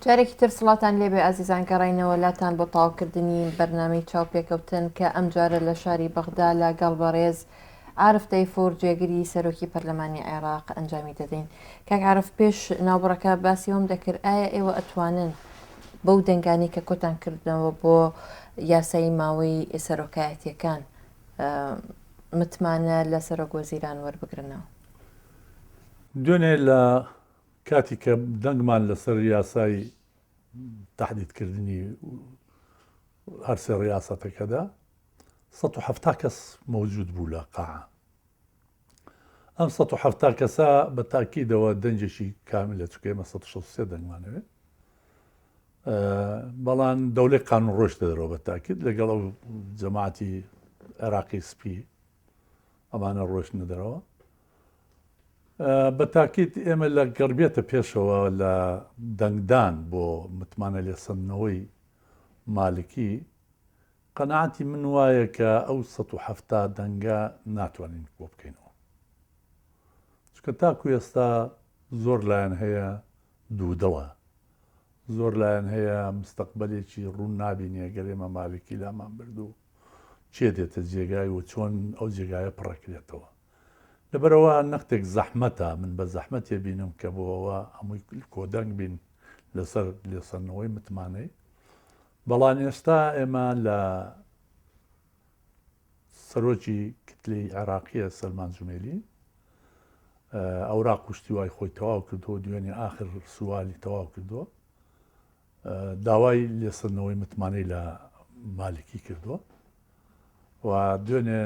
جارێکی تر سڵاتان لێبێ ئازیزان گەڕاینەوە لاتان بۆ تەواوکردنی بەرنامەی چاوپێکەوتن کە ئەمجارە لە شاری بەغدا لە گەڵ بەڕێز عارف تەیفور جێگری سەرۆکی پەرلەمانی عێراق ئەنجامی دەدەین. کاک عارف پێش ناوبڕەکە باسی ئەوەم دەکرد ئایا ئێوە ئەتوانن بەو دەنگانەی کە کۆتان کردنەوە بۆ یاسایی ماوەی سەرۆکایەتیەکان متمانە لە سەرۆک وەزیران وەربگرنەوە؟ دوێنێ لە کاتی کە دەنگمان لەسەر یاسای تەحدیدکردنی هەرسێ ڕیاسەتەکەدا 170 کەس مەوجود بوو لە قاعە. ئەم 170 کەسە بە تاکیدەوە دەنگێکی کاملە چونکە ئێمە 163 دەنگمانەوێت بەڵام دەولەی قانون ڕۆشتە دەرەوە بە تاکید لەگەڵ ئەو جەماعەتی عێراقی سپی ئەمانە ڕۆشتنە دەرەوە بە تاکید ئێمە لە گەڕبێتە پێشەوە لە دەنگدان بۆ متمانە لێسەندنەوەی مالکی قەناعەتی من وایە کە ئەو 170 دەنگە ناتوانین کۆ بکەینەوە چونکە تاکو ئێستا زۆر لایەن هەیە دوودڵە زۆر لایەن هەیە مستەقبەلێکی ڕوون نابینێ گەر ئێمە مالکی لامان برد و کێ دێتە جێگای و چۆن ئەو جێگایە پڕەکرێتەوە. لەبەرئەوە نەختێک زەحمەتە، من بە زەحمەت تێبینم کە بۆ ئەوە هەمووی کۆدەنگ بین لەسەر لێسەندنەوەی متمانەی. بەڵام ئێستا ئێمە لە سەرۆکی کتلەی عێراقیە سەلمان جومێلی ئەوراق و شتی وای خۆی تەواو کردووە، دوێنێ ئاخر سوالی تەواو کردووە، داوای لێسەندنەوەی متمانەی لە مالکی کردووە و دوێنێ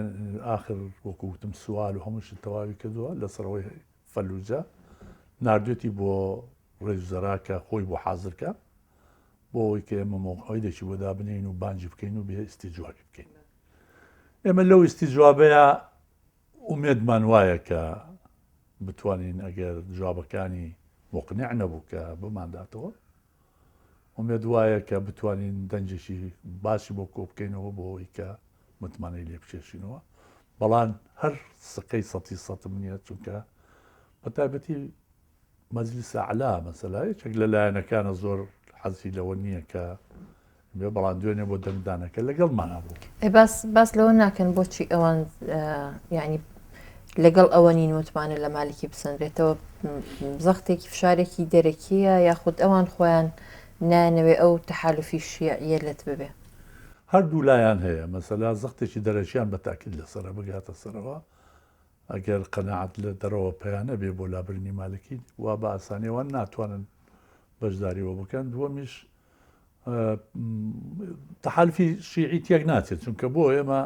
ئاخر وەکو وتم سوال و هەموو شت تەواوی کردووە لەسەرەوەی فەلوجە ناردوێتی بۆ ڕێزەرا کە خۆی بۆ حازرکە بۆ ئەوەی کە ئێمە مەوعیدێکی بۆ دابنێین و بانگی بکەین و بێ ئیستیجوابی بکەین. ئێمە لەو ئیستیجوابەیە ئومێدمان وایە کە بتوانین ئەگەر جوابەکانی موقنع نەبوو کە بمانداتەوە ئومێد وایە کە بتوانین دەنگێکی باشی بۆ کۆ بکەینەوە بۆ ئەوەی کە متمانەی لێ بکێشینەوە بەڵام هەر سقەی سەتی سەتم نییە چونکە بە تایبەتی مەجلیس ئەعلا مەسەلا یەکێک لە لایەنەکانە زۆر حەزی لەوە نییە کە بێ بەڵام دوێنێ بۆ دەنگدانەکە لەگەڵمانا بوو. ئەی باس باس لەوە ناکەن بۆچی ئەوان یعنی لەگەڵ ئەوە نین متمانە لە مالکی بسەنرێتەوە زەختێکی فشارێکی دەرەکیە یاخود ئەوان خۆیان نایانەوێ ئەو تەحالفی شیعیە لەت ببێ؟ هەردوو لایان هەیە مەسەلا زەختێکی دەرەکیان بە تاکید لەسەرە بگاتە سەرەوە ئەگەر قەناعەت لە دەرەوە پەیا نەبێ بۆ لابردنی مالکی وا بە ئاسانی ئەوان ناتوانن بەشداری بۆ بکەن دووەمیش تەحالفی شیعی تێک ناچێت چونکە بۆ ئێمە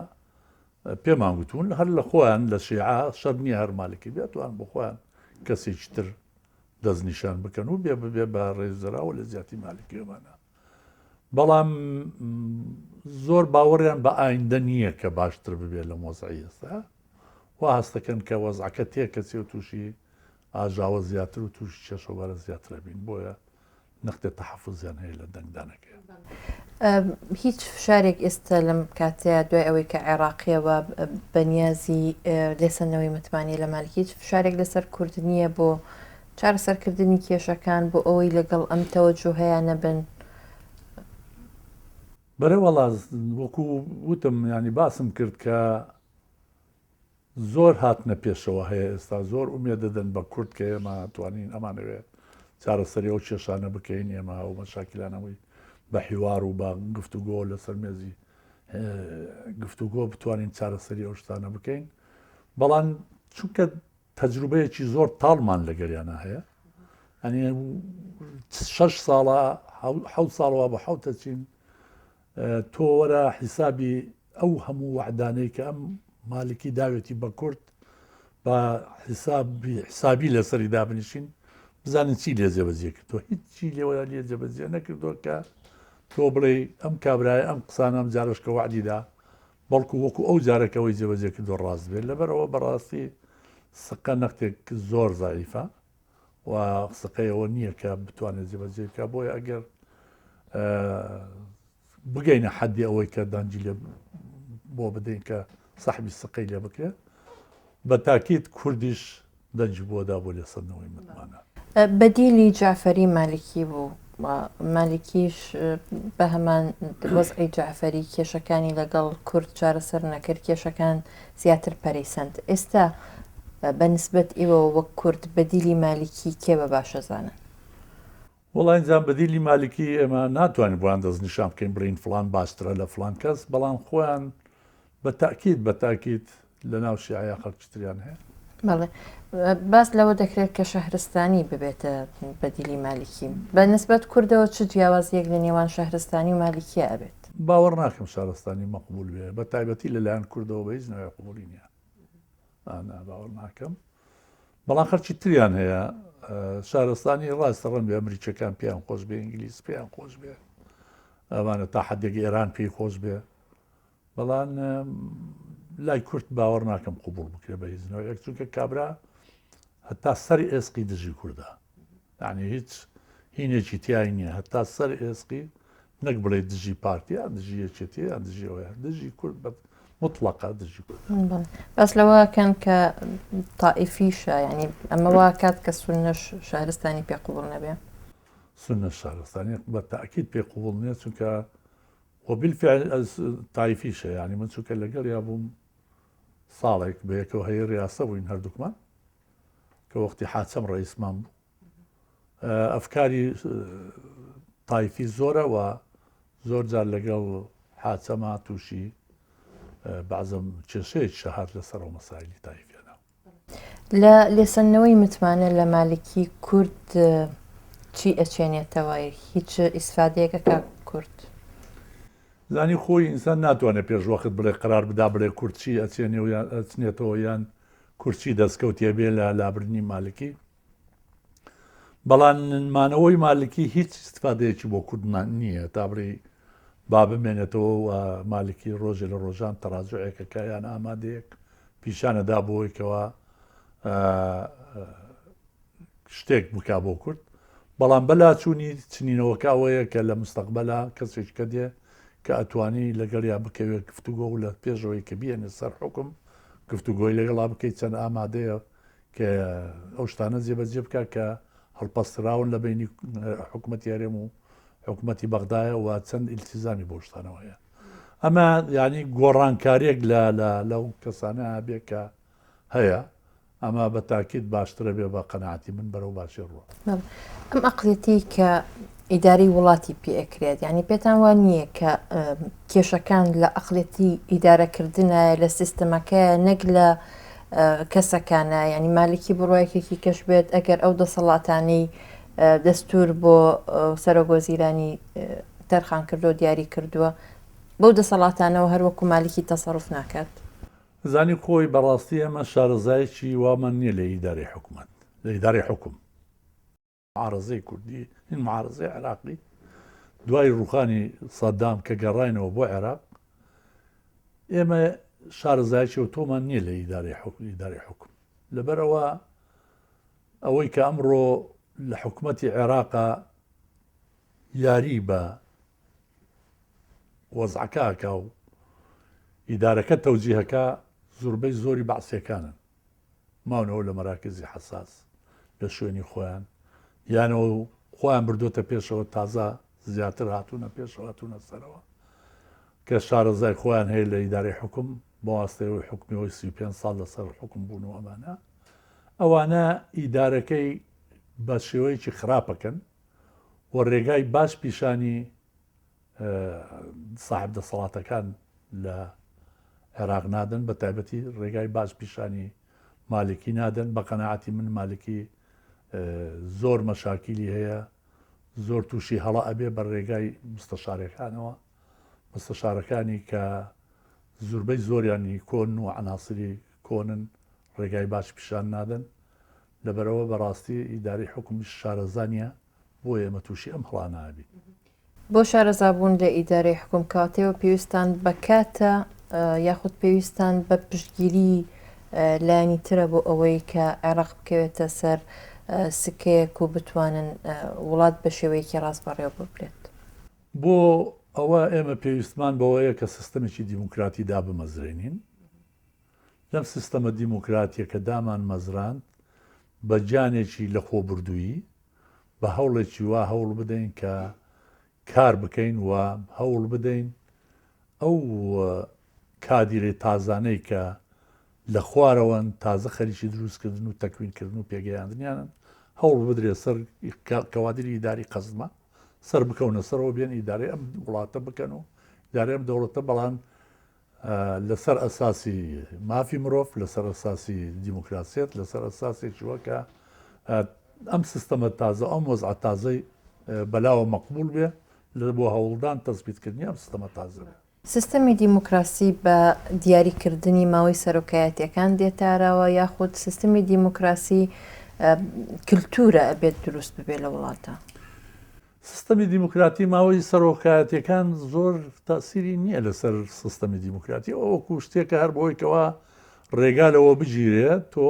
پێمان گوتون هەر لە خۆیان لە شیعە شەر نییە هەر مالکی بێتوان بۆ خۆیان کەسێکی تر دەستنیشان بکەن و بێ ببێ بە ڕێزراوە لە زیاتی مالکیەمانە بەڵام زۆر باوەڕیان بە ئایندە نییە کە باشتر ببێت لە مۆزعی ئێستا وا هەستەکەن کە وەزعەکە تێکەچێ و تووشی ئاژاوە زیاتر و تووشی کێشەوبارە زیاتر ئەبین بۆیە نەختێ تەحەفوزیان هەیە لە دەنگدانەکەیان. هیچ فشارێک ئێستا لەم کاتەیە دوای ئەوەی کە عێراقیەوە بەنیازی لێسەندنەوەی متمانەی لە مالکی هیچ فشارێک لەسەر کورد نییە بۆ چارەسەرکردنی کێشەکان بۆ ئەوەی لەگەڵ ئەم تەوەجوهەیە نەبن؟ بەرێ وەڵا وەکو وتم یانی باسم کرد کە زۆر هاتنە پێشەوە هەیە ئێستا زۆر ئومێد دەدەن بە کورد کە ئێمە توانین ئەمانەوێ چارەسەری ئەو کێشانە بکەین ئێمە ئەو مەشاکلانەوەی بە حیوار و بە گفتوگۆ لەسەر مێزی گفتوگۆ بتوانین چارەسەری ئەو شتانە بکەین بەڵام چونکە تەجروبەیەکی زۆر تاڵمان لەگەریانە هەیە ئەنی شەش ساڵە حەوت ساڵەوە بە حەوتە چین تۆ وەرە حیسابی ئەو هەموو وەعدانەی کە ئەم مالکی داوێتی بە کورد بە حیسابی حسابی لەسەری دابنیشین بزانین چی لێ جێبەجێ کردووە هیچی لێوە لێ جێبەجێ نەکردووە کە تۆ بڵێ ئەم کابرای ئەم قسانە ئەم جارش کە وەعدیدا بەڵکو وەکو ئەو جارە کە ئەوەی جێبەجێ کردووە ڕاست بێت لەبەرئەوە بەڕاستی سقە نەختێک زۆر زەعیفە و سقەی ئەوە نییە کە بتوانێت جێبەجێ بکات بۆیە ئەگەر بگەینە حەدی ئەوەی کە دەنگی لێ بۆ بدەین کە سەحبی سقەی لێ بکرێت بە تاکید کوردیش دەنگی بۆ دا بۆ لێسەندنەوەی متمانە. بەدیلی جەعفەری مالکی بوو. مالیکیش بە هەمان وەزعی جەعفەری کێشەکانی لەگەڵ کورد چارەسەر نەکرد، کێشەکان زیاتر پەرەی سەند. ئێستا بە نسبەت ئیوەوە وەک کورد بەدیلی مالیکی کێ بە باش ئەزانن؟ وەڵا ئینجا بەدیلی مالیکی ئێمە ناتوانین بۆیان دەستنیشان بکەین بڵێین فڵان باشترە لە فڵان کەس، بەڵام خۆیان بە تەئکید بە تاکید لە ناو شیعەیا خەڵکی تریان هەیە. بەڵێ باس لەوە دەکرێت کە شەهرستانی ببێتە بەدیلی مالیکی. بە نسبەت کوردەوە چ جیاوازییەک لە نێوان شەهرستانی و مالیکییا ئەبێت؟ باوەڕ ناکەم شارستانی مەقبوول بێ، بە تایبەتی لە لایەن کوردەوە بە هیچ نەوعێک قبووڵی نییە. نا نا باوەڕ ناکەم. بەڵام خەڵکی تریان هەیە. شارستانی ڕاستە ڕەنگە ئەمریکییەکان پێیان خۆش بێ، ئینگلیز پێیان خۆش بێ، ئەوانە تا حەدێک ئێران پێی خۆش بێ. بەڵام لای کورد باوەڕ ناکەم قوبوڵ بکرێ بە هیچ نەوەیەک چونکە کابرا هەتا سەر ئێسقی دژی کوردە یعنی هیچ هینێکی تای نییە هەتا سەر ئێسقی نەک بڵێ دژی پارتی یان دژی یەکێتی یان دژی ئەوەیە دژی کورد بە مطلقە دژی کورد بەس لەوەکەن کە تائیفیشە ینی ئەمە وا کات کە سونەش شارستانی پێ قوبڵ نەبێ سونە شارستانی بە تاکیید پێ قوبڵ نییە چونکە وبالفعل ئەز تایفیشە یانی من چونکە لەگەڵیا بووم ساڵێک بەیەکەوە هەیە ریاسە بووین هەردووکمان کە وەختی حاچەم ڕئیسمان بوو ئەفکاری تایفی زۆرە و زۆر جار لەگەڵ حاچەما تووشی بەعزم کێشەیەک شەهات لەسەر ئەو مەسایلی تایفیانە لە لێسەندنەوەی متمانە لە مالکی کورد چی ئەچێنێتەوە؟ هیچ ئیسفادەیەک ئەکا کورد؟ زانی خۆی ئینسان ناتوانێت پێش وەخت بڵێ قەرار بدا بڵێ کورد چی ئەچێنێ و یان ئەچنێتەوە یان کورد چی دەستکەوتی ئەبێ لە لابردنی مالکی بەڵام مانەوەی مالکی هیچ ئیسفادەیەکی بۆ کورد نییە تا بڵێ با بمێنێتەوە و مالکی ڕۆژێ لە ڕۆژان تەراجعێکەکە یان ئامادەیەک پیشانە دا بۆی کەوا شتێک بک بۆ کورد بەڵام بەلاچوونی چنینەوەکە ئەوەیە کە لە مستەقبەلا کەسێک کە دێ کە ئەتوانی لەگەڵیا بکەوێت گفتوگۆ و لە پێشەوەی کە بیێنێ سەر حکم گفتوگۆی لەگەڵا بکەیت چەند ئامادەیە کە ئەو شتانە جێبەجێ بکە کە هەڵپەستراون لە بینی حکوومەتی هەرێم و حکوومەتی بەغدایە و چەند ئیلتیزامی بۆ شتانەوە هەیە. ئەمە یانی گۆڕانکاریەک لە لە لەو کەسانە هەبێ کە هەیە ئەمە بە تاکید باشترە بێ بە قەناعەتی من بەرەو باشی ڕوە. ئەم ئەقلیەتەی کە ئیدارەی وڵاتی پێ ئەکرێت یانی پێتان وا نییە کە کێشەکان لە ئەقلیەتی ئیدارەکردنایە لە سیستەمەکەیە نەک لە کەسەکانە یانی مالکی بڕوایەکێکی کەش بێت ئەگەر ئەو دەسەڵاتانەی دەستور بۆ سەرۆک وەزیرانی تەرخان کردووە دیاری کردووە بەو دەسەڵاتانەوە هەر وەکو مالکی تەسەروف ناکات. زانی خۆی بەڕاستی ئێمە شارەزایەکی وامان نییە لە ئیدارەی حکومەت لە ئیدارەی حوکم معارەزەی کوردی هین معارەزەی عێراقی دوای ڕوخانی سەدام کە گەڕاینەوە بۆ عێراق ئێمە شارەزایەکی ئەوتۆمان نییە لە ئیدارەی حوکم ئیدارەی حوکم لەبەرئەوە ئەوەی کە ئەمڕۆ لە حکومەتی عێراقا یاری بە وەزعەکە ئەکا و ئیدارەکە تەوجیهەکە زوربەی زۆری بەعسیەکانن ماونەوە لە مەراکزی حەساس لە شوێنی خۆیان یانەوە و خۆیان بردوتە پێشەوە تازە زیاتر هاتوونە پێشەوە هاتوونە سەرەوە کە شارەزای خۆیان هەیە لە ئیدارەی حکوم بەواستەیەوەی حکومیەوەی 35 ساڵ لەسەر حکوم بوون و ئەمانە ئەوانە ئیدارەکەی بە شێوەیەکی خراپەکەن و ڕێگای باش پیشانی ساحب دەسەڵاتەکان لە عێراق نادەن بە تایبەتی ڕێگای باش پیشانی مالکی نادەن بە قەنەعاتی من مالکی زۆر مەشاکیلی هەیە زۆر تووشی هەڵە ئەبێ بە ڕێگای مستەشارەکانەوە مستەشارەکانی کە زوربەی زۆریانی کۆن و عناصری کۆنن ڕێگای باش پیشان نادەن لەبەرئەوە بەڕاستی ئیدارەی حوکمیش شارەزا نیە بۆیە ئێمە توشی ئەم هەڵانە ئەبین. بۆ شارەزابوون لە ئیدارەی حوکم کاتێوە پێویستان بە کاتە یاخود پێویستان بە پشتگیری لایەنی ترە بۆ ئەوەی کە عێراق بکەوێتە سەر سکەیەک و بتوانن وڵات بە شێوەیەکی ڕاست بەڕێوە ببرێت؟ بۆ ئەوە ئێمە پێویستمان بەوەیە کە سیستەمێکی دیموکراتی دابمەزرێنین لەم سیستەمە دیموکراتیە کە دامان مەزراند بە گیانێکی لەخۆبوردوویی، بە هەوڵێکی وا هەوڵ بدەین کە کار بکەین و هەوڵ بدەین ئەو کادیرە تازانەی کە لە خوارەوەن تازە خەریکی دروستکردن و تەکوینکردن و پێگەیاندنیانن هەوڵ بدرێت سەر کەوادری ئیداری قەزمە سەر بکەونە سەرەوە بێن ئیدارەی ئەم وڵاتە بکەن و ئیدارەی ئەم دەوڵەتە بەڵام لەسەر ئەساسی مافی مرۆڤ، لەسەر ئەساسی دیموکراسیەت، لەسەر ئەساسێکی وەکە ئەم سیستەمە تازە ئەم وەزعە تازەی بەلاوە مەقبول بێ لە بۆ هەوڵدان تەسبیتکردنی ئەم سیستەمە تازە بێ. سیستەمی دیموکراسی بە دیاری کردنی ماوەی سەرۆکایەتیەکان دێتە ئاراوە یاخود سیستمی دیموکراسی کلتورە ئەبێت دروست ببێ لە وڵاتە؟ سیستەمی دیموکراتی ماوەی سەرۆکایەتیەکان زۆر تاسیری نییە لەسەر سیستەمی دیموکراتی ئەوە وەکو شتێکە هەر بۆی کەوا ڕێگا لەوە بگیرێ تۆ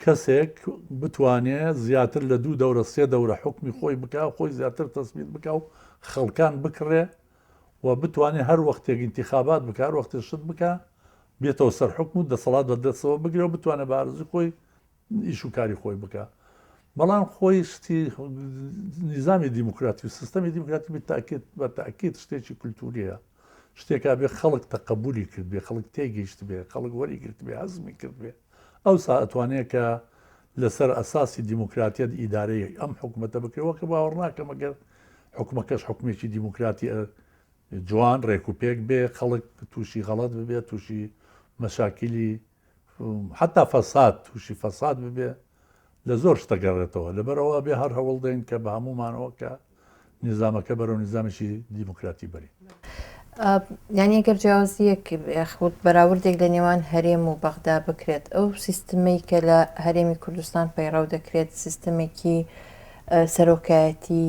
کەسێک بتوانێ زیاتر لە دوو دەورە سێ دەورە حکمی خۆی بکا خۆی زیاتر تەسبیت بکا و خەڵکان بکڕێ و بتوانێ هەر وەختێک ئینتیخابات بکا هەر وەختێ شت بکا بێتەوە سەر حکم و دەسەڵات بە دەستەوە بگرێ و بتوانێ بە ئارەزوی خۆی ئیش و کاری خۆی بکا بەڵام خۆی شتی نیزامی دیموکراتی و سیستەمی دیموکراتی بالتاکید بە تاکید شتێکی کولتوریە شتێکا بێ خەڵک تەقەبولی کرد بێ خەڵک تێگەیشت بێ خەڵک وەری گرت بێ هەزمی کرد بێ ئەوسا ئەتوانێت کە لەسەر ئەساسی دیموکراتیەت ئیدارەی ئەم حکومەتە بکرێ وەکە باوەڕ ناکەم ئەگەر حکومەکەش حکومێکی دیموکراتی جوان ڕێک و پێک بێ خەڵک تووشی غەڵەت ببێ تووشی مەشاکیلی حەتا فەساد تووشی فەساد ببێ لە زۆر شتە گەڕێتەوە لەبەرئەوە ئەبێ هەر هەوڵ دەین کە بە هەموومانەوە کە نیزامەکە بەرەو نیزامێکی دیموکراتی بەرین. یانی گەر جیاوازییەک یاخود بەراوردێک لە نێوان هەرێم و بەغدا بکرێت ئەو سیستمەی کە لە هەرێمی کوردستان پەیڕەو دەکرێت سیستمێکی سەرۆکایەتی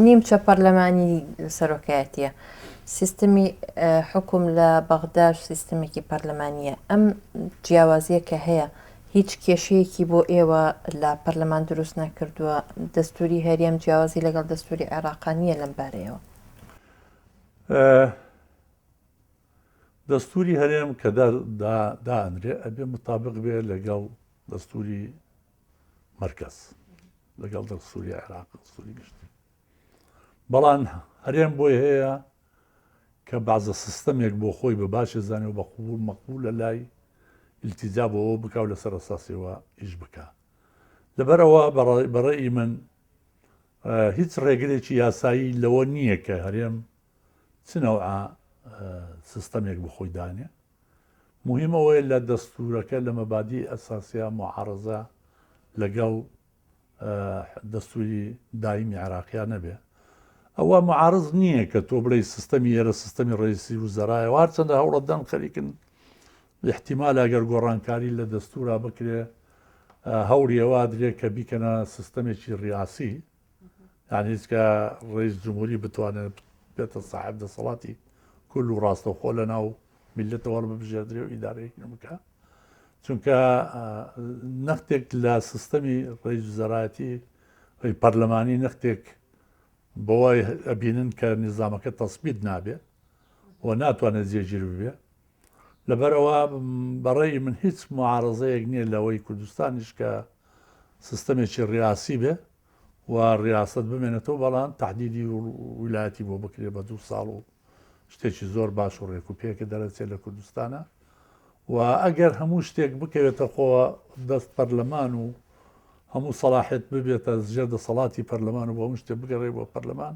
نیمچە پەرلەمانی سەرۆکایەتیە سیستمی حکوم لە بەغداش سیستمێکی پەرلەمانیە ئەم جیاوازیە کە هەیە هیچ کێشەیەکی بۆ ئێوە لە پەرلەمان دروست نەکردووە دەستوری هەرێم جیاوازی لەگەڵ دەستوری عێراقا نییە لەم بارەیەوە؟ دەستوری هەرێم کە دائەنرێ ئەبێ متابق بێ لەگەڵ دەستوری مەرکەز لەگەڵ دەستوری عێراق دەستوری گشتی بەڵام هەرێم بۆی هەیە کە بەعزە سیستەمێک بۆ خۆی بە باشێ زانێ و بە قبوڵ مەقبول لە لای ئیلتیجا بۆ ئەوە بکا و لەسەر ئەساسیەوە ئیش بکا لەبەرئەوە بەڕەئی من هیچ ڕێگرێکی یاسایی لەوە نییە کە هەرێم چ نەوعە سیستەمێک بۆ خۆی دانێ موهیم ئەوەیە لە دەستوورەکە لە مەبادی ئەساسیا موعارەزە لەگەڵ دەستووری دایمی عێراقیا نەبێ. ئەوە معارز نییە کە تۆ بڵێی سیستەمی ئێرە سیستەمی ڕئیسی وزەرایە و هەرچەندە هەوڵەدەن خەریکن احتیمال ئەگەر گۆڕانکاری لە دەستورا بکرێ هەوڵی ئەوە درێ کە بیکەنە سیستەمێکی ڕیاسی یعنی هیچ کە ڕئیس جمهوری بتوانێت بێتە ساحب دەسەڵاتی کل و ڕاستەوخۆ لە ناو میللەتەوە هەڵببژێردرێ و ئیدارەی بکە چونکە نەختێک لە سیستەمی ڕئیس وزەرایەتی پەرلەمانی نەختێک بەوە ئەبینن کە نیزامەکە تەسبیت نابێ و ناتوانێت جێگیر ببێ لەبەرئەوە بەڕێی من هیچ معارەزەیەک نییە لەوەی کوردستانیش کە سیستەمێکی ڕیاسی بێ و ڕیاست بمێنێتەوە بەڵام تهدیدی ویلایەتی بۆ بکرێ بە دوو ساڵ و شتێکی زۆر باش و ڕێک و پێکە دەرەچێت لە کوردستانە و ئەگەر هەموو شتێک بکەوێتە خۆ دەست پەرلەمان و هەموو سەڵاحێت ببێتە ژێر دەسەڵاتی پەرلەمان و بۆ هەموو شتێک بگەڕێ بۆ پەرلەمان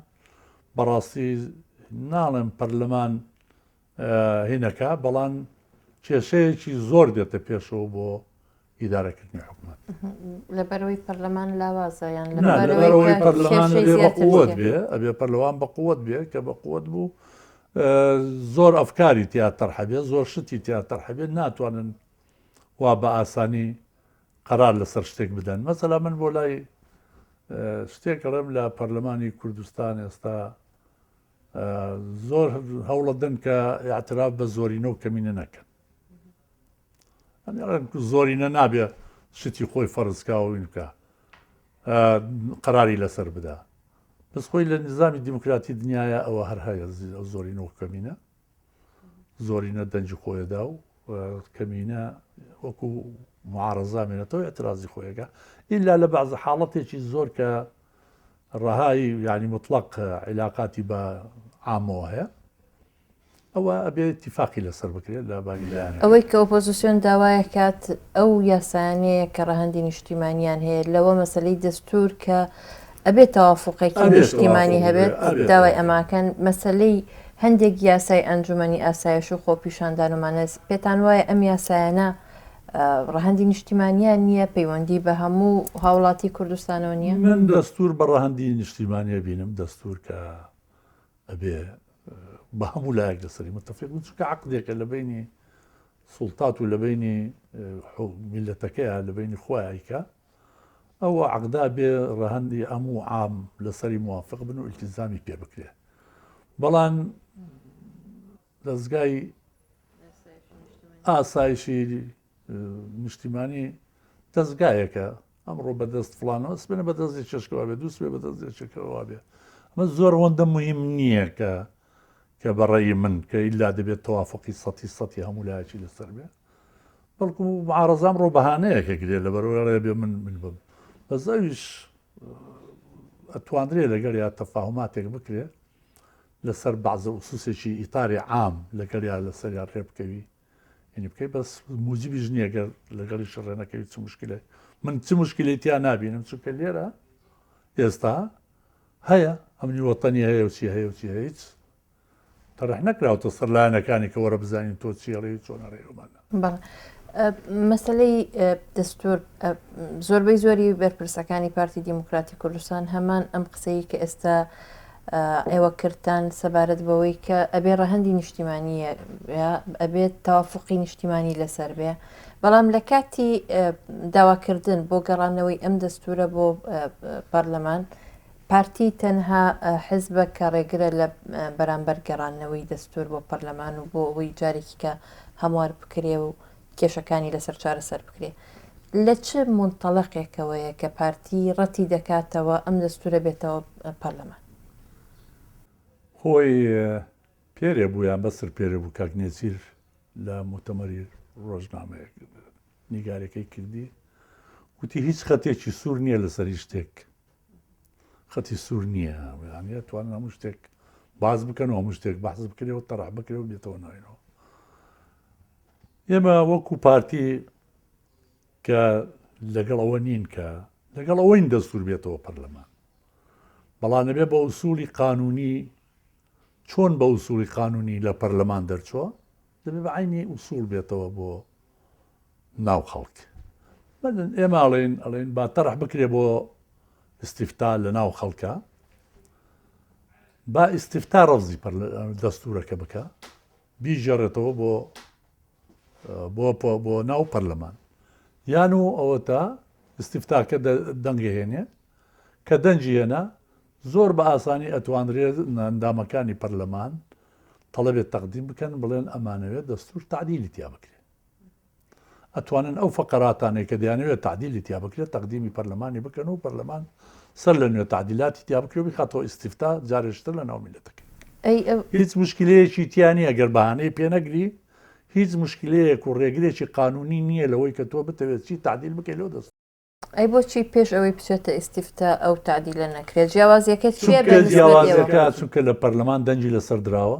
بەڕاستی ناڵێم پەرلەمان هینەکە بەڵام کێشەیەکی زۆر دێتە پێشەوە بۆ ئیدارەکردنی حکومەت. لەبەرئەوەی پەرلەمان لاوازە یان نا لەبەرئەوەی پەرلەمان ئەبێ بە قوت بێ ئەبێ پەرلەمان بە قوت بێ کە بە قوت بوو زۆر ئەفکاری تیا تەرحە بێ زۆر شتی تیا تەرحە بێ ناتوانن وا بە ئاسانی قەرار لەسەر شتێک بدەن مەسەلا من بۆ لای شتێک ئەڵێم لە پەرلەمانی کوردستان ئێستا زۆر هەوڵەدەن کە اعتراف بە زۆرینە و کەمینە نەکەن زۆرینە نابێ شتی خۆی فەرزکا و بکە قەراری لەسەر بدا بەس خۆی لە نظامی دیموکراتی دنیاە ئەوە هەر هەیە زۆرینە و کەمینە زۆرینە دەنگی خۆیەدا و کەمینە وەکو. معارەزە مێنێتەوە ئیعترازی خۆی ئەکا ئیلا لە بەعزە حاڵەتێکی زۆر کە ڕەهای یانی مطلق عیلاقاتی بە عامەوە هەیە ئەوە ئەبێ ئیتیفاقی لەسەر بکرێت لە باری لایەنەکە. ئەوەی کە ئۆپۆزسیۆن داوایەکات ئەو یاسایانەیە کە ڕەهەندی نیشتیمانیان هەیە لەوە مەسەلەی دەستور کە ئەبێت تەوافوقێکی ئەبێ نیشتیمانی تەوافوق هەبێت بکرێ ئەبێ داوای تەوافوق. ئەماکەن مەسەلەی هەندێک یاسای ئەنجومەنی ئاسایش و خۆپیشاندان و مانەس پێتان وایە ئەم یاسایانە ڕەهەندی نیشتیمانیان نییە پەیوەندی بە هەموو هاوڵاتی کوردستانەوە نییە؟ من دەستور بە ڕەهەندی نیشتیمانی ئەبینم دەستور کە ئەبێ بە هەموو لایەک لەسەری متفق بن چونکە عەقدێکە لە بەینی سوڵتات و لە بەینی میلەتەکەیە لە بەینی خۆی ئەیکا ئەوە عەقدا بێ ڕەهەندی ئەموو عام لەسەری موافق بن و ئیلتیزامی پێ بکرێ بەڵام دەزگای ئاسایشی نیشتیمانی دەزگایەکە ئەمڕۆ بەدەست فڵانەوە سبێنە بەدەست یەکێشکەوە بێ دوو سبێ بەدەست یەکێکەوە بێ ئەمە زۆر ئەوەندە مهم نییە کە کە بەڕێی من کە ئیلا دەبێت تەوافقی سەتی سەتی هەموو لایەکی لەسەر بێ بەڵکو معارەزە ئەمڕۆ بەهانەیەکە گرێ لەبەرەوەی بێ من من بم بەس ئەویش ئەتواندرێ لەگەڵ یا تەفاهماتێک بکرێ لەسەر بەعزە ئوسوسێکی ئیتاری عام لەگەڵیا لەسەریا ڕێ بکەوی یعنی بکەی بەس موجبیش نییە گەر لەگەڵیش ڕێ نەکەوی چ مشکلێ من چ مشکلێ تیا نابینم چونکە لێرە ئێستا هەیە ئەمنی وەتەنی هەیە و چی هەیە و چی هەیە هیچ تەرح نەکراوتە سەر لایەنەکانی کە وەرە بزانین تۆ چی ئەڵێی و چۆن ئەڵێی ئەومانە. بەڵێ مەسەلەی دەستور زۆربەی زۆری بەرپرسەکانی پارتی دیموکراتی کوردستان هەمان ئەم قسەی کە ئێستا ئێوە کردتان سەبارەت بەوەی کە ئەبێ ڕەهەندی نیشتیمانی ئەبێت تەوافقی نیشتیمانی لەسەر بێ بەڵام لە کاتی داواکردن بۆ گەڕانەوەی ئەم دەستورە بۆ پەرلەمان پارتی تەنها حزبە کە ڕێگرە لە بەرامبەر گەڕاندنەوەی دەستور بۆ پەرلەمان و بۆ ئەوەی جارێکی کە هەموار بکرێ و کێشەکانی لەسەر چارەسەر بکرێ. لە چ مونتەڵەقێکەوەیە کە پارتی ڕەتی دەکاتەوە ئەم دەستورە بێتەوە پەرلەمان؟ خۆی پێرێ بوو یان بەسر پێرێ بوو کاک نێچیر لە موتەمەری ڕۆژنامەیەک نیگارەکەی کردی وتی هیچ خەتێکی سوور نییە لەسەر هیچ شتێک خەتی سوور نییە یانی ئەتوانن هەموو شتێک باز بکەن و هەموو شتێک بەحس بکرێ و تەرح بکرێ و بێتەوە ناوینەوە ئێمە وەکو پارتی کە لەگەڵ ئەوە نین کە لەگەڵ ئەوەین دەستور بێتەوە پەرلەمان بەڵام نەبێ بە ئوسولی قانونی چۆن بە ئوسولی قانونی لە پەرلەمان دەرچوە دەبێ بە عینی ئوسول بێتەوە بۆ ناو خەڵک مەدن ئێمە ئەڵێن ئەڵێن با تەرح بکرێ بۆ ئیستیفتا لە ناو خەڵکە با ئیستیفتا ڕەفزی دەستورەکە بکە بیگێڕێتەوە بۆ بۆ بۆ ناو پەرلەمان یان و ئەوەتا ئیستیفتاکە دەنگهێنێ کە دەنگی هێنا زۆر بە ئاسانی ئەتوانرێت ئەندامەکانی پەرلەمان تەڵەبێ تەقدیم بکەن بڵێن ئەمانەوێت دەستور تەعدیلی تیا بکرێت ئەتوانن ئەو فەقەراتانەی کە دەیانەوێت تەعدیلی تیا بکرێت تەقدیمی پەرلەمانی بکەن و پەرلەمان سەر لە نوێ تەعدیلاتی تیا بکرێت و بیخاتەوە ئیستیفتا جارێکی تر لە ناو میللەتەکەی. ئەی ئەو. هیچ موشکیلەیەکی تیا نییە گەر بەهانەی پێ نەگری، هیچ موشکیلەیەک و ڕێگرێکی قانونی نییە لەوەی کە تۆ بتەوێت چی تەعدیل بکەی لەو دەستورە. ئەی بۆچی پێش ئەوەی بچێتە ئیستیفتا ئەو تەعدیلە نەکرێت؟ جیاوازیەکە چیە چونکە بە نسبەت ئێوە؟ جیاوازیەکە چونکە لە پەرلەمان دەنگی لەسەر دراوە،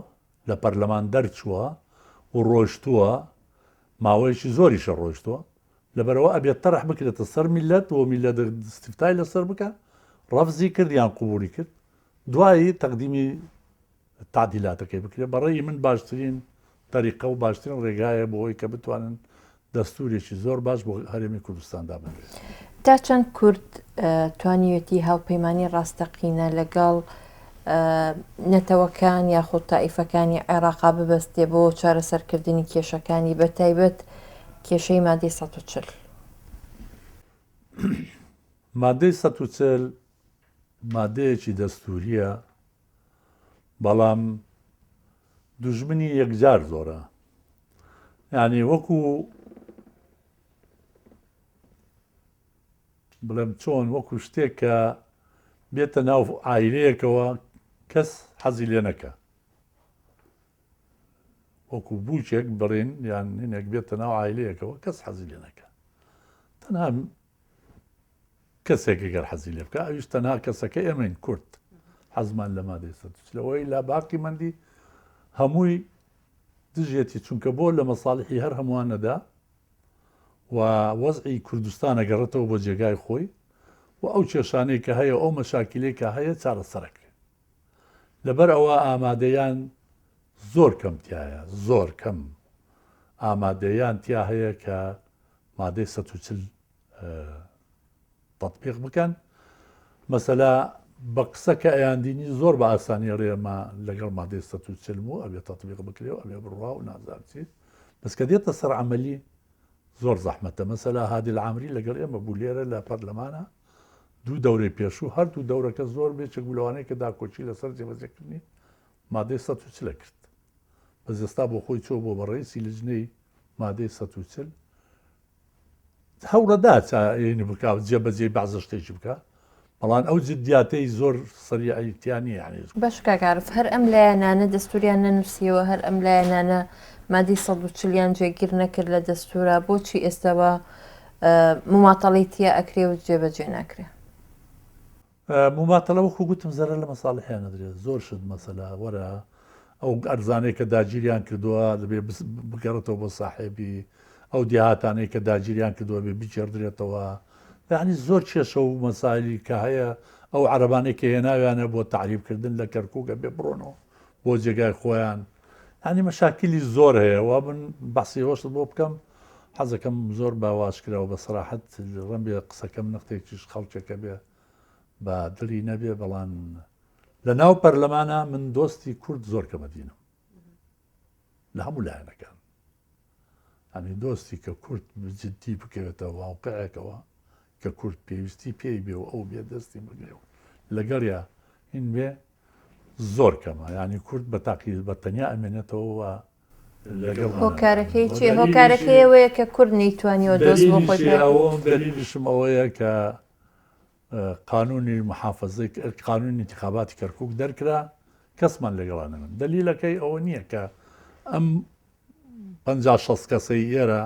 لە پەرلەمان دەرچووە و ڕۆشتووە، ماوەیەکی زۆریشە ڕۆشتووە، لەبەرئەوە ئەبێت تەرح بکرێتە سەر میللەت و میللەت ئیستیفتای لەسەر بکا، ڕەفزی کرد یان قبوڵی کرد، دوایی تەقدیمی تەعدیلاتەکەی بکرێت، بە ڕەئی من باشترین تەریقە و باشترین ڕێگایە بۆ ئەوەی کە بتوانن دەستوورێکی زۆر باش بۆ هەرێمی کوردستان دابنرێت. تا چەند کورد توانیوێتی هاوپەیمانی ڕاستەقینە لەگەڵ نەتەوەکان یاخود تائیفەکانی عێراقا ببەستێ بۆ چارەسەرکردنی کێشەکانی بەتایبەت کێشەی مادەی 140؟ مادەی 140 مادەیەکی دەستوورییە، بەڵام دوژمنی یەکجار زۆرە یعنی وەکو بڵێم چۆن وەکو شتێک کە بێتە ناو عایلەیەکەوە کەس حەزی لێ نەکە وەکو بووکێک بڕین یان هینێک بێتە ناو عایلەیەکەوە کەس حەزی لێ نەکە. تەنها کەسێک گەر حەزی لێ بکە ئەویش تەنها کەسەکە ئێمەین کورد حەزمان لە مادەی 140 لە باقی مەندی هەمووی دژێتی چونکە بۆ لە مەساڵحی هەر هەمووانەدا و وەزعی کوردستان ئەگەڕێتەوە بۆ جێگای خۆی و ئەو کێشانەی کە هەیە ئەو مەشاکیلەی کە هەیە چارەسەرەکرێت لەبەر ئەوە ئامادەیان زۆر کەم تایە زۆر کەم ئامادەیان تیا هەیە کە مادەی 140 تەتبیق بکەن مەسەلا بە قسە کە ئەیاندینی زۆر بە ئاسانی ئەڵێ ئەمە لەگەڵ مادەی 140 و ئەبێ تەتبیق بکرێ و ئەبێ بڕوا و نازانم چی بەس کە دێتە سەر عەمەلی زۆر زەحمەتە مەسەلا هادی العامری لەگەڵ ئێمە بوو لێرە لە پەرلەمانە دوو دەورەی پێشوو هەردوو دەورەکە زۆر بێچێک بوو لەوانەیە کە داکۆکی لەسەر جێبەجێکردنی مادەی 140 کرد بەس ئێستا بۆ خۆی چۆ بۆ بە ڕئیسی لجنەی مادەی 140 هەوڵەدا چاینی بکا و جێبەجێی بەعزە شتێکی بکا بەڵام ئەو جدیاتەی زۆر سەریعی تیا نییە یعنی باش کاک عارف هەر ئەم لایەنانە دەستوریان نەنووسیەوە هەر ئەم لایەنانە مادەی 140 یان جێگیر نەکرد لە دەستورا بۆچی ئێستاوە مماتەڵەی تیا ئەکرێ و جێبەجێ ناکرێ؟ موماتەلە وەکو گوتم زەرەر لە مەساڵحیان ئەدرێت زۆر شت مەسەلە وەرە ئەو ئەرزانەی کە داگیریان کردووە دەبێ بگەڕێتەوە بۆ ساحێبی ئەو دێهاتانەی کە داگیریان کردووە بێ بگێڕدرێتەوە یعنی زۆر کێشە و مەسایلی کە هەیە ئەو عەرەبانەی کە هێناویانە بۆ تەعریبکردن لە کەرکووک ئەبێ بڕۆنەوە بۆ جێگای خۆیان یعنی مەشاکلی زۆر هەیە وا من بەحسی ئەوەشت بۆ بکەم حەزەکەم زۆر بە واشکرا و بە سەراحەت ڕەنبێ قسەکەم نەختێکیش خەڵکێکە بێ بە دڵی نەبێ بەڵام لە ناو پەرلەمانە من دۆستی کورد زۆر کەمە دینم لە هەموو لایەنەکان ئەنی دۆستی کە کورد جددی بکەوێتە واقعێکەوە کە کورد پێویستی پێی بێ و ئەو بێ دەستی بگرێ و لەگەڵیا هین بێ زۆر کەمە یانی کورد بە تاقی بە تەنیا ئەمێنێتەوە و لەگەڵ هۆکارەکەی چی هۆکارەکەی ئەوەیە کە کورد نەیتوانیوە دۆست بۆ خۆی دەلیلیشم ئەوەیە کە قانونی محافظەی قانونی انتخاباتی کەرکک دەرکرا کەسمان لەگەڵا نەمن دەلیلەکەی ئەوە نییە کە ئەم 50 شەست کەسەی ئێرە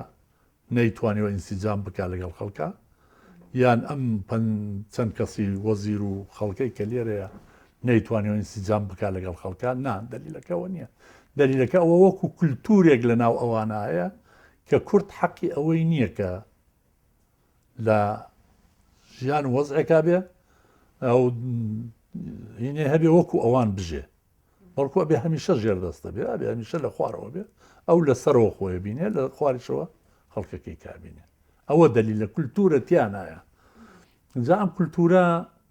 نەیتوانیوە ئینسیجام بکا لەگەڵ خەڵکا یان ئەم چەند کەسی وەزیر و خەڵکەی کە لێرەیە نەیتوانیوە ئینسیجام بکا لەگەڵ خەڵکا نا دەلیلەکەەوە نییە دەلیلەکە ئەوە وەکو کولتورێک لە ناو ئەوانە هەیە کە کورد حەقی ئەوەی نییە کە لە ژیان وەزعێکا بێ ئەو هینێ هەبێ وەکو ئەوان بژێ بەڵکو ئەبێ هەمیشە ژێردەستە بێ ئەبێ هەمیشە لە خوارەوە بێ ئەو لە سەرەوە خۆی بینێ لە خواریشەوە خەڵکەکەی کابینێ ئەوە دەلیل لە کولتورە تیانایە جا ئەم کولتورە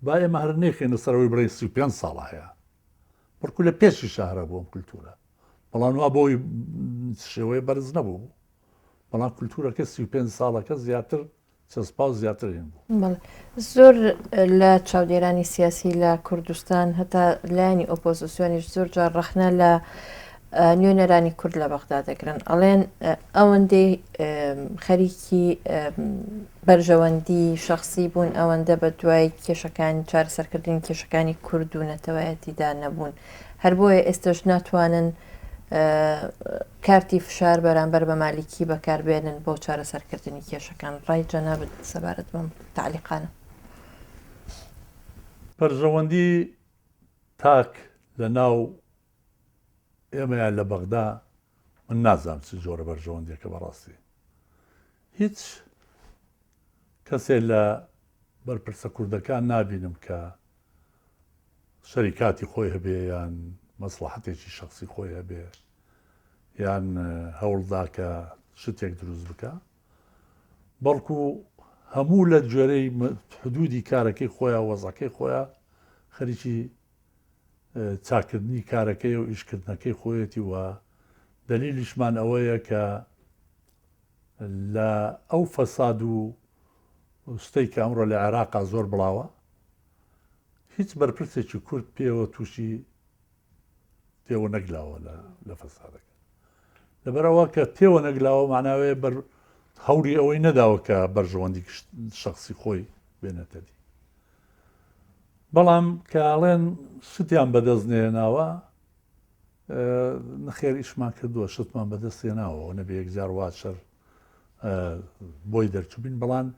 با ئێمە هەر نەیخێنە سەرەوەی بڵێ 35 ساڵە هەیە بەڵکو لە پێشی شارە بۆم کولتورە بەڵام وا بۆی شێوەیە بەرز نەبوو بەڵام کولتورەکە 35 ساڵەکە زیاتر چەسپاو زیاتر هین بوو. بەڵێ زۆر لە چاودێرانی سیاسی لە کوردستان هەتا لایەنی ئۆپۆزسیۆنیش زۆر جار ڕەخنە لە نوێنەرانی کورد لە بەغدا دەگرن ئەڵێن ئەوەندەی خەریکی بەرژەوەندی شخصی بوون ئەوەندە بە دوای کێشەکانی چارەسەرکردنی کێشەکانی کورد و نەتەوایەتیدا نەبوون هەر بۆیە ئێستەش ناتوانن کارتی فشار بەرامبەر بە مالیکی بەکاربێنن بۆ چارەسەرکردنی کێشەکان. ڕای جەنابت سەبارەت بەم تەعلیقانە؟ بەرژەوەندی تاک لە ناو ئێمەیا لە بەغدا من نازانم چ جۆرە بەرژەوەندیەکە بەڕاستی هیچ کەسێ لە بەرپرسە کوردەکان نابینم کە شەریکاتی خۆی هەبێ یان مەسڵەحەتێکی شەخسی خۆی هەبێ یان هەوڵدا کە شتێک دروست بکە بەڵکو هەموو لە گوێرەی حدودی کارەکەی خۆیان وەزەکەی خۆیان خەریکی چاکردنی کارەکەی و ئیشکردنەکەی خۆیەتی و دەلیلیشمان ئەوەیە کە لە ئەو فەساد و شتەی کە ئەمڕۆ لە عێراقا زۆر بڵاوە هیچ بەرپرسێکی کورد پێوە تووشی تێوە نەگلاوە لە فەسادەکە لەبەرەوە کە تێوە نەگلاوە معناوەیە بەر هەوری ئەوەی نەداوە کە بەرژەوەندی شخصی خۆی بێنێتە دی بەڵام کە ئاڵێن شتیان بەدەست نێناوە نەخێر ئیشمان کردووە شتمان بەدەست هێناوە نەبێ یەکجار وا شەر بۆی دەرچوبین بەڵام.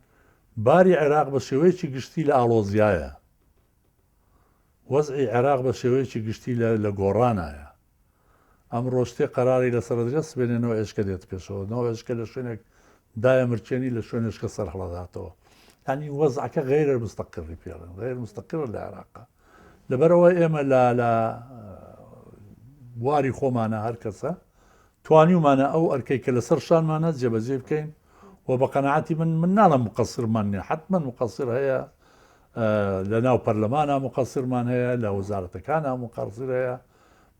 باری عێراق بە شێوەیەکی گشتی لە ئاڵۆزیایە. وەزعی عێراق بە شێوەیەکی گشتی لە لە گۆڕانایە. ئەمڕۆ شتێک قەراری لەسەر ئەدرێت سبەینێ نەوعێشکە دێتە پێشەوە. نەوعێشکە لە شوێنێک دایەمرکێنی لە شوێنێشکە سەر هەڵەداتەوە. یانی وەزعەکە غەیرە مستەقڕی پێڵێن غەیر مستەقڕە لە عێراقا. لەبەرئەوە ئێمە لە لە بواری خۆمانە هەر کەسە توانیومانە ئەو ئەرکەی کە لەسەر شانمانە جێبەجێ بکەین و بە قەناعەتی من من ناڵێم مقەسرمان نییە حتمما مقەسر هەیە لە ناو پەرلەمانە مقەسرمان هەیە لە وەزارەتەکانە مقەسر هەیە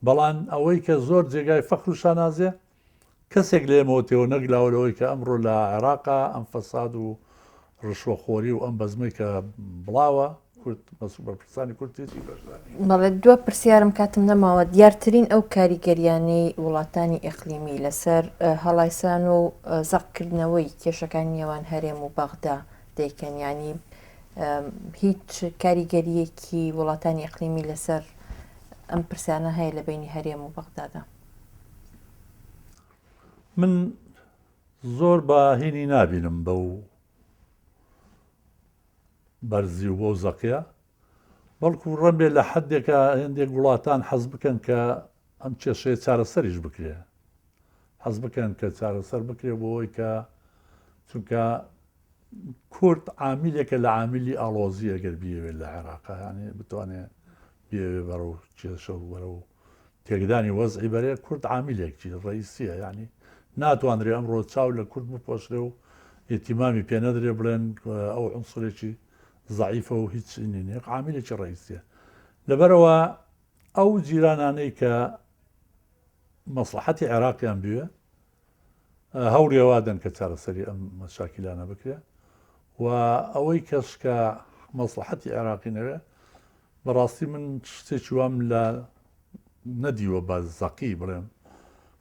بەڵام ئەوەی کە زۆر جێگای فەخر و شانازیە کەسێک لە ئێمەوە تێوە نەگلاوە لەوەی کە ئەمڕۆ لە عێراقا ئەم فەساد و ڕشوەخۆری و ئەم بەزمەی کە بڵاوە کورد بەرپرسانی کورد تێچی بەشدار نین. بەڵێ دوا پرسیارم کاتم نەماوە دیارترین ئەو کاریگەریانەی وڵاتانی ئیقلیمی لەسەر هەڵایسان و زەقکردنەوەی کێشەکانی نێوان هەرێم و بەغدا دەیکەن یانی هیچ کاریگەریەکی وڵاتانی ئیقلیمی لەسەر ئەم پرسانە هەیە لە بینی هەرێم و بەغدادا؟ من زۆر بە هینی نابینم بەو بەرزی و بەو زەقیە بەڵکو ڕەنبێ لە حدێکە هێندێک وڵاتان حەز بکەن کە ئەم کێشەیە چارەسەریش بکرێ حەز بکەن کە چارەسەر بکرێ بۆ ئەوەی کە چونکە کورد عامیلێکە لە عامیلی ئاڵۆزی ئەگەر بیەوێت لە عێراق ینی بتوانێت بیەوێ بەرەو کێشە و بەرەو تێکدانی وەزعی بەرێ کورد عامیلێکی ڕئیسیە یعنی ناتوانرێ ئەمڕۆ چاو لە کورد بپۆشرێ و ئیتیمامی پێ نەدرێ بڵێن ئەو عنسرێکی زەعیفە و هیچ نیە عامیلێکی ڕئیسیە لەبەرەوە ئەو جیرانانەی کە مەسڵەحەتی عێراقیان بوێ هەوڵی ئەوە دەن کە چارەسەری ئەم مەشاکیلانە بکرێ و ئەوەی کەش کە مەسڵەحەتی عێراقی نەوێ بەڕاستی من شتێکی وام لە نەدیوە بە زەقی بڵێم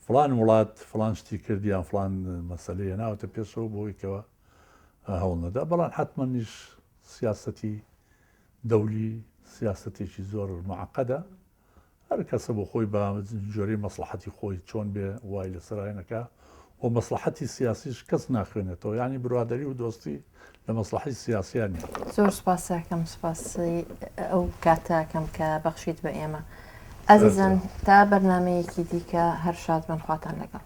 فلان وڵات فلان شتی کرد یان فلان مەسەلەی هێناوەتە پێشەوە بۆی کەەوە هەوڵ نەدا بەڵام حتممەنیش سیاسەتی دەولی سیاسەتێکی زۆر معقدە هەر کەسە بۆ خۆی بە جۆرەی مەسڵەحەتی خۆی چۆن بێ وای لەسەر ئاینەکە و مەسڵەحەتی سیاسیش کەس ناخوێنێتەوە یانی برادەری و دۆستی لە مەسڵەحەی سیاسیا نیە. زۆر سوپاسەکەم سوپاسی ئەو کاتەکەم کە بەخشیت بە ئێمە ئازیزان تا بەرنامەیەکی دیکە هەر شاد بن خواتان لەگەڵ.